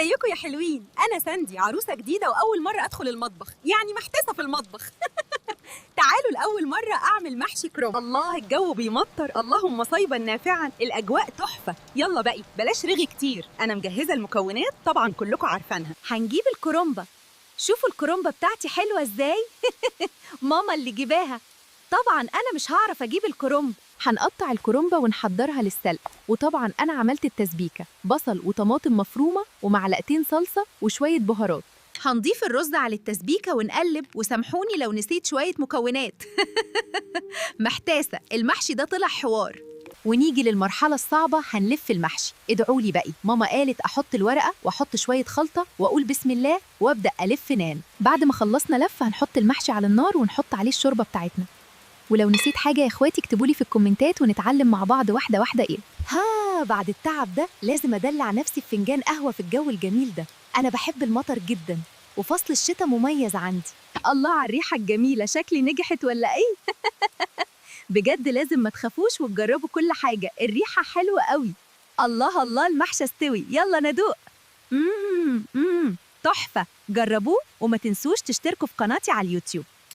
ازيكم يا حلوين؟ انا ساندي، عروسه جديدة واول مرة ادخل المطبخ، يعني محتاسه في المطبخ. تعالوا لاول مرة اعمل محشي كرنب. الله، الجو بيمطر، اللهم صيبا نافعا، الاجواء تحفة. يلا بقي بلاش رغي كتير، انا مجهزة المكونات طبعا كلكم عارفينها. هنجيب الكرنبه. شوفوا الكرنبه بتاعتي حلوة ازاي. ماما اللي جيباها. طبعا انا مش هعرف اجيب الكرنب. هنقطع الكرنبة ونحضرها للسلق، وطبعا أنا عملت التسبيكة: بصل وطماطم مفرومة ومعلقتين صلصة وشوية بهارات. هنضيف الرز على التسبيكة ونقلب، وسامحوني لو نسيت شوية مكونات. محتاسة، المحشي ده طلع حوار. ونيجي للمرحلة الصعبة، هنلف المحشي. ادعولي بقي، ماما قالت أحط الورقة وأحط شوية خلطة وأقول بسم الله وأبدأ ألف نان. بعد ما خلصنا لف هنحط المحشي على النار ونحط عليه الشوربة بتاعتنا. ولو نسيت حاجة يا اخواتي اكتبولي في الكومنتات ونتعلم مع بعض واحدة واحدة ايه. ها، بعد التعب ده لازم أدلع نفسي في فنجان قهوة في الجو الجميل ده. أنا بحب المطر جدا، وفصل الشتاء مميز عندي. الله على الريحة الجميلة، شكلي نجحت ولا ايه؟ بجد لازم ما تخافوش وتجربوا كل حاجة، الريحة حلوة قوي. الله الله، المحشي استوي، يلا ندوق. تحفة. جربوه وما تنسوش تشتركوا في قناتي على اليوتيوب.